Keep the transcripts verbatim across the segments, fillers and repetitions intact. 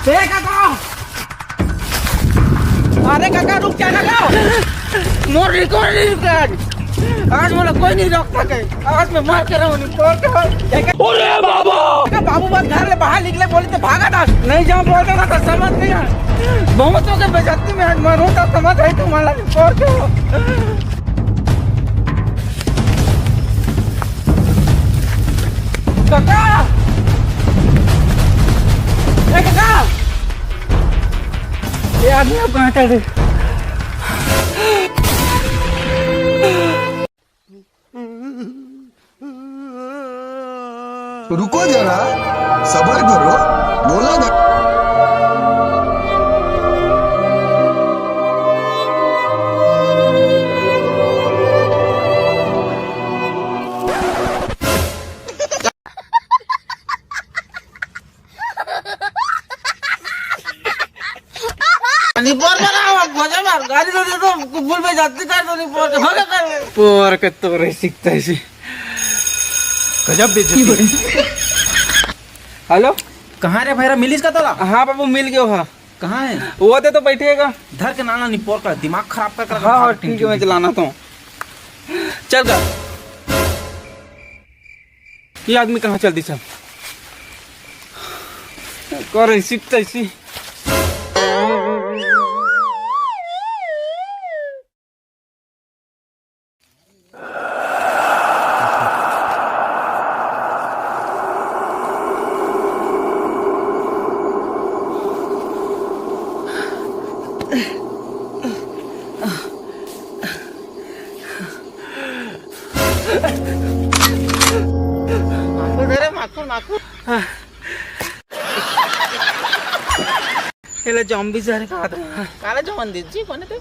ए काका! अरे काका, रुक जा काका! मोर रिकॉर्ड नहीं रुका आज। आज मोला कोई नहीं रोक सके। आज मैं मार के रहूं, नहीं पहुंच के। अरे बाबा! काका, बाबू बस घर ले बाहर निकले बोले तो भागा था। नहीं जाऊं बोलते ना तो समझ नहीं आ। बहुत हो गए बेइज्जती में, आज मरूं तो समझ आई तुम्हारा, नहीं पहुंच के। काका! ए काका! ये आदमी अब कहाँ चल रहे? रुको जरा, सबर करो, बोला जरा। नहीं, पोर बनाओ, मजा मार, गाड़ी दे दे तो, फुल पे जाती कर दो, नहीं, पोर, हो गया कर। पोर के तोरे सीखता है इसे। गजब बेइज्जती। हेलो। कहाँ रे भैरा, मिलिस का तोला? हाँ बाबू, मिल गयो। हाँ, कहाँ है? वो दे तो बैठेगा। धर के नाना निपोर का दिमाग खराब कर, कर हाँ, हाँ, ठीक है, मैं चलाना तो। चल कर। ये आदमी कहाँ चल दी सब? कर ऐसी तैसी। माखुर दे रे, माखुर, माखुर। एला जॉम्बी जहर कहा था। काला जवन दीदी जी, कोने ते?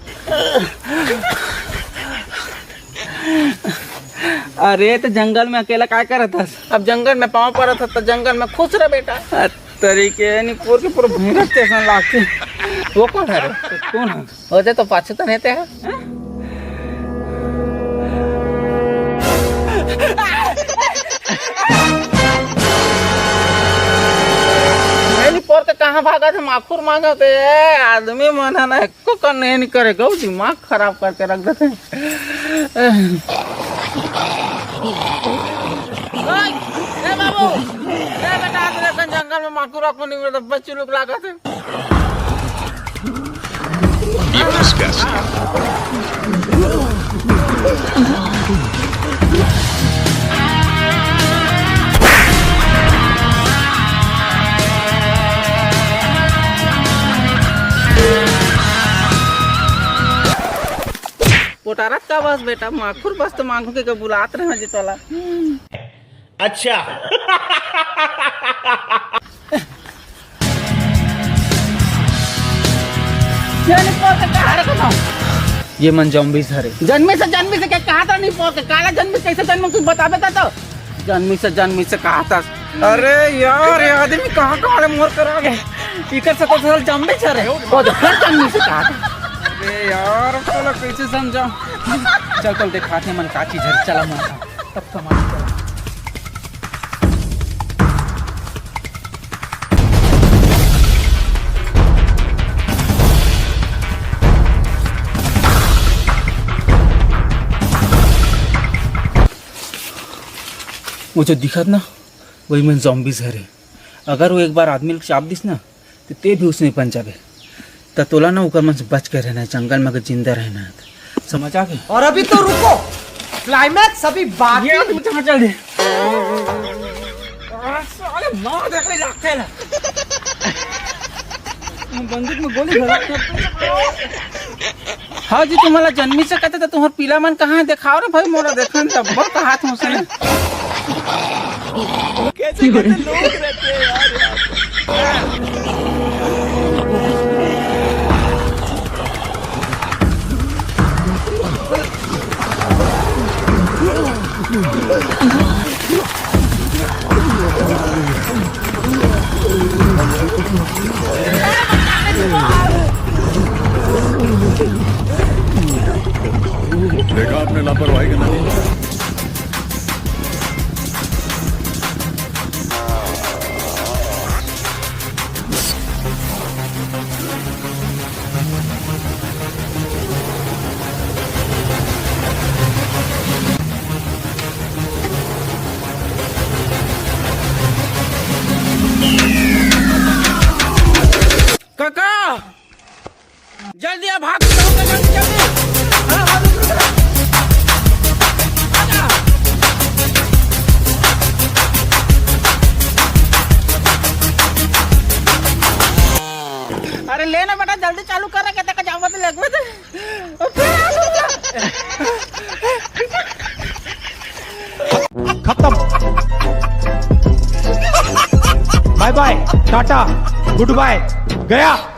अरे, तो जंगल में अकेला काय करत हस? अब जंगल में पाँव परत हस, तो जंगल में खुश रह बेटा। अ, तरीके नहीं, पूर के पूरा भूंगत जैसन लागते। वो कौन है रे? कौन है? ओदे तो पाछू तो नहीं ते है। नहीं, पोर के कहाँ भागा थे, माखुर मांगा थे। ए, आदमी मन है ना, एको कन नहीं करे, गौ दिमाग खराब करके रख देते। ओए, ए बाबू, ए बेटा, आज रे कन जंगल में माखुर को नहीं मिलता, बच्चू लोग लागा थे। ये बस कैसे? पोटारत का बस बेटा, माखुर बस तो मांगू के, के बुलात रहे जी तोला। अच्छा। ये नहीं पोर के कहा रे कथम? ये मन जॉम्बीज हरे। जन्मी से, जन्मी से क्या कहा था नहीं पोर के? काला जन्मी कैसे जन्म कुछ बताबे ता तो? जन्मी से, जन्मी से कहा था। अरे यार, ये आदमी कहाँ, कहाँ ले मोर करा गए? इकर से तो साला जॉम्बीज हरे। वो तो फिर जन्मी से कहा था। अरे यार, अब साला कैसे समझा? चल, चल, दिखाते मन का चीज है, चला मन का। तब कमाल करो। वो जो दिखत ना, वही मन जॉम्बीज हरे। अगर वो एक बार आदमी ल चाप दिस ना, तो ते भी उसने बन जाबे। त तोला ना ओकर मन से बच के रहना है, जंगल में अगर जिंदा रहना है तो। समझ आ गए? और अभी तो रुको, क्लाइमैक्स अभी बाकी। ये आदमी कहाँ चल दे? साले मार दे, कोई लागते ना। बंदूक में गोली भरा। हाँ जी, तुम्हारा जन्मी से कहते तो तुम्हार पीला मन कहाँ है? दिखाओ रे भाई, मोला देखन तब कहा तुमसे। कैसे कैसे लोग रहते हैं यार, यार। देखा आपने लापरवाही का नतीजा। टाटा, गुड बाय, गया।